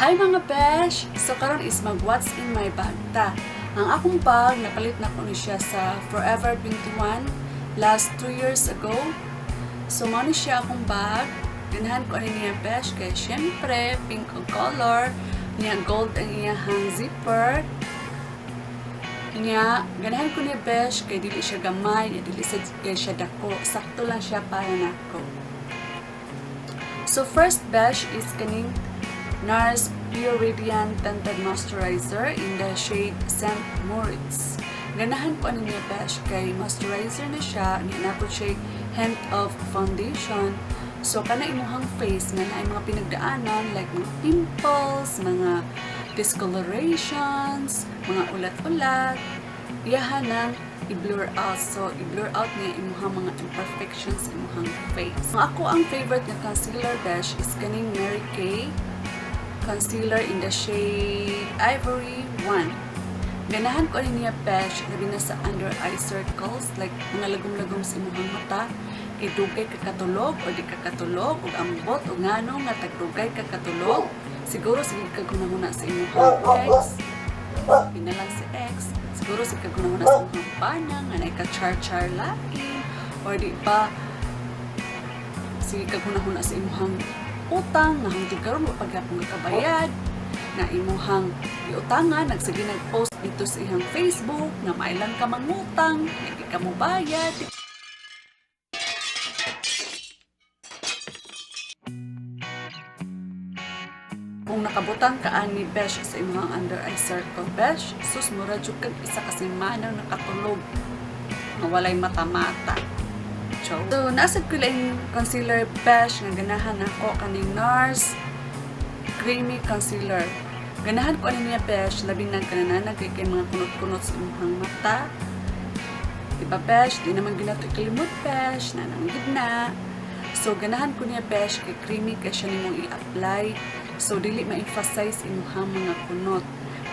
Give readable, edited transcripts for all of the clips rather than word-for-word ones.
Hi, mga besh! So karon is mag what's in my bag ta. Ang akong bag, napalit na ko ni siya sa Forever 21 last 2 years ago. So mao ni siya akong bag. Ganahan ko ani niya, besh, kay syempre pink ang color, niya gold ang iyahang zipper. Niya, ganahan ko niya, besh, kay dili siya gamay, niya dili sa kay siya dako. Sakto lang siya para nako. So first, besh, is kaning NARS Pure Radiant Tinted Moisturizer in the shade St. Moritz. Ganahan ko ani niya, besh, kay moisturizer na siya, niya naa pod siya hint of foundation. So kana imuhang face nga naay mga pinagdaanan like mga pimples, mga discolorations, mga ulat-ulat, iyaha nang i-blur out. So, i-blur out niya imuhang mga imperfections sa imuhang face. Ang ako ang favorite nga concealer, besh, is kaning Mary Kay concealer in the shade Ivory 1. Ganahan ko ani niya, besh, labi na sa under eye circles, like mga lagom-lagom sa imuhang mata. Kay dugay ka katulog o di ka katulog, ug ambot o ngano nga tagdugay ka katulog. Siguro sige ka gunahuna sa imuhang ex. Pinalang si ex. Siguro sige ka gunahuna sa imuhang bana nga naay ka char-char lain. Or di ba sige ka gunahuna sa imuhang utang nga hangtod karon wa pagyapon ka kabayad, na imuhang giutangan nagsige nag-post dito sa iyang Facebook nga mailan ka mangutang, hindi ka mo bayad. Kung nakabutang ka ani, besh, sa imong under eye circle, besh, sus, mura jud kag isa ka semana nakatulog nga walay mata-mata. So, naa sad ko laing concealer, besh, nga ganahan nako, kaning NARS Creamy Concealer. Ganahan ko ani niya, besh, labi na kanana kay mga kunot-kunot sa imong mata. Diba, besh? Di naman ginato ikalimot, besh, na nang gid na. So, ganahan ko niya, besh, kay creamy kay siya nimong i-apply. So, dili ma-emphasize imuhang mga kunot.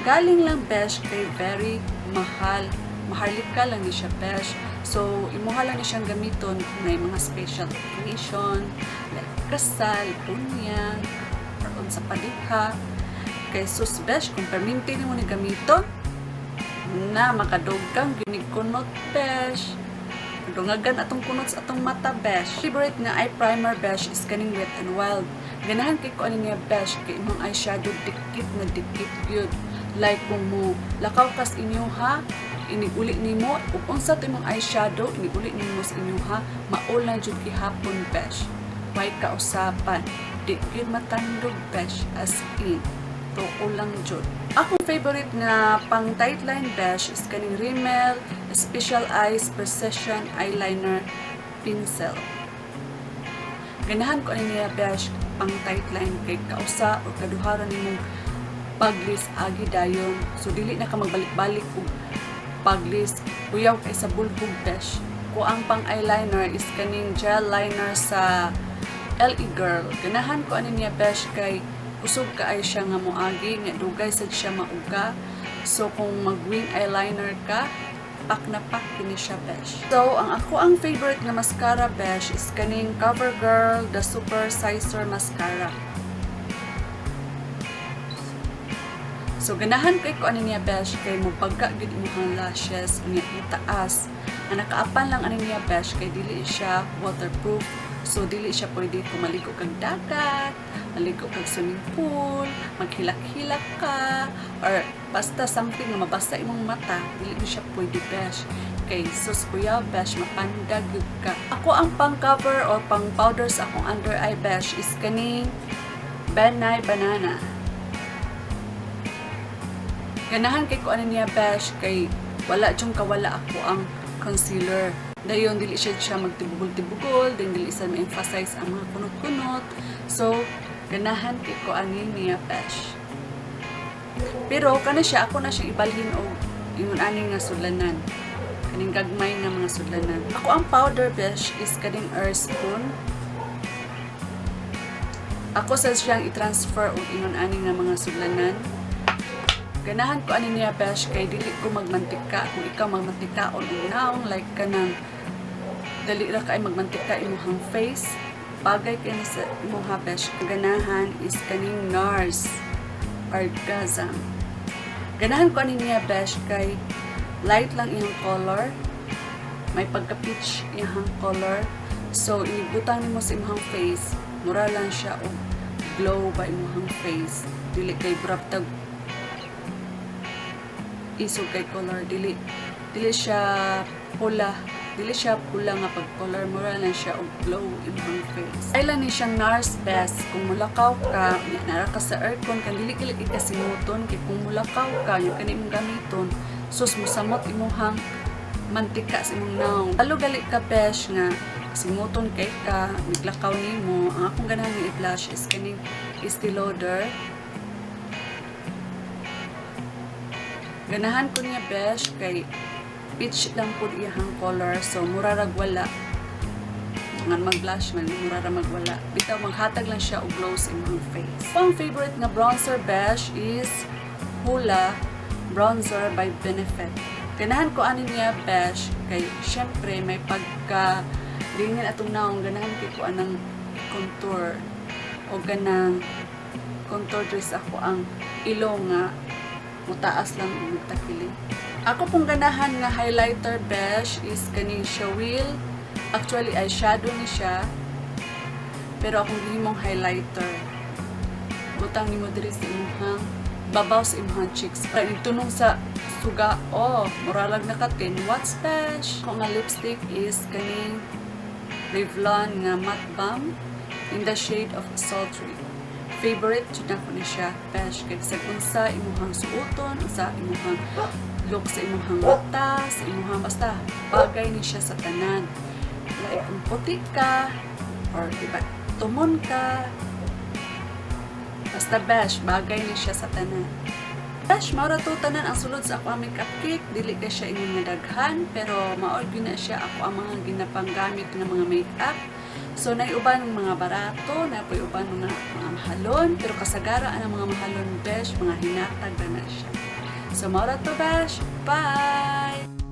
Galing lang, besh, kay very mahal. Maharlika lang ni siya, besh. So, imuha lang ni siyang gamiton kung may mga special occasion, like kasal, bunyag, or unsa pa diha. Kay sus, besh, kung perminti nimo ni gamiton, na makadugang ginig kunot, besh. Dungagan atong kunot sa atong mata, besh. Favorite nga eye primer, besh, is kaning Wet n Wild. Ganahan kay ko ani niya, besh, kay imong eyeshadow dikit na dikit gyud. Like kung mo lakaw kas inyo ha, iniguli nimo ug unsa to imong eyeshadow, iniguli nimo sa inyo ha, mao lang jud gihapon, besh. Way kausapan. Di gyud matandog, besh, as in. Tuo lang jud. Akong favorite nga pang tight line, besh, is kaning Rimmel Special Eyes Precision Eyeliner Pencil. Ganahan ko ani niya, besh, pang tight line kay kausa o kaduharan nimong paglis agi dayon. So dili na ka magbalik-balik og paglis. Kuyaw kay sa bulhog, besh. Ko ang pang eyeliner is kaning gel liner sa LA Girl. Ganahan ko ani niya, besh, kay kusog kaay siya nga moagi nga dugay sad siya mauga. So kung mag-wing eyeliner ka, pak na pak kini siya, besh. So ang ako ang favorite nga mascara, besh, is kaning CoverGirl The Super Sizer Mascara. So ganahan kay ko ani niya, besh, kay mo pagka gid imong lashes unya taas. Ang nakaapan lang ani niya, besh, kay dili siya waterproof. So dili siya pwede kung maligo kag dagat, maligo kag swimming pool, maghilak-hilak ka, or basta something nga mabasa imong mata, dili mo siya pwede, besh. Kay sus kuya, besh, mapandag gyud ka. Ako ang pang cover or pang powder sa akong under eye, besh, is kaning Ben Nye Banana. Ganahan kay ko ano niya, besh, kay wala jung kawala ako ang concealer. Dayon dili siya siya magtibugol-tibugol, din dili siya ma-emphasize ang mga kunot-kunot. So, ganahan kay ko ani niya, besh. Pero kana siya, ako na siyang ibalhin og ingon ani nga sudlanan. Kaning gagmay nga mga sudlanan. Ako ang powder, besh, is kaning Spoon. Ako sa siyang i-transfer og ingon ani nga mga sudlanan. Ganahan ko ani niya, besh, kay dili ko magmantika. Kung ikaw magmantikaon og naong, like kanang dali ra kay magmantika imong face, bagay kay ni sa imong, besh. Ganahan is kaning NARS. Orgasm. Ganahan ko ani niya, besh, kay light lang iyang color. May pagka-peach iyang color. So, inibutang nimo sa imong face, mura lang siya og glow ba imong face. Dili kay braptag isog kay color, dili dili siya pula, dili siya pula nga pag color, mura lang siya og glow imong face. Ay lang ni siyang NARS best kung mulakaw ka nya nara ka sa aircon kan dili dili ka singuton, kay kung mulakaw ka yung kani imong gamiton, sus, musamot imuhang mantika sa imong naong. Lalo gali ka, besh, nga singuton kay ka miglakaw nimo, ang akong ganahan nga i-blush is kaning Estee Lauder. Ganahan ko niya, besh, kay peach lang pud iyang color, so mura rag wala ngan mag-blush man, mura ra magwala. Bitaw maghatag lang siya og glow sa imong face. Ang favorite nga bronzer, besh, is Hoola Bronzer by Benefit. Ganahan ko ani niya, besh, kay syempre may pagka lingin atong naong, ganahan kay ko anang contour o ganang contour dress ako ang ilong nga mutaas lang og magtakili. Ako pong ganahan nga highlighter, besh, is kaning Shawil. Actually, eyeshadow ni siya. Pero akong gihimong highlighter. Butang nimo diri sa imong babaw, sa imong cheeks. Para tunong sa suga, oh, muralag naka 10 watts, besh. Ako nga lipstick is kaning Revlon nga matte balm in the shade of Sultry. Favorite jud nako ni siya, besh, kay sa unsa imuhang suoton, sa imuhang look, sa imuhang mata, sa imuhang basta bagay ni siya sa tanan. Like kung puti ka or diba tumon ka, basta, besh, bagay ni siya sa tanan. Besh, mao ra to tanan ang sulod sa ako ang makeup kit. Dili kay siya ingon nga daghan, pero mao gyud na siya ako ang mga ginapanggamit nga mga makeup. So, nay uban mga barato, napoy uban mga mahalon, pero kasagara ang mga mahalon, besh, mga hinatag na na siya. So, mao ra to, besh. Bye!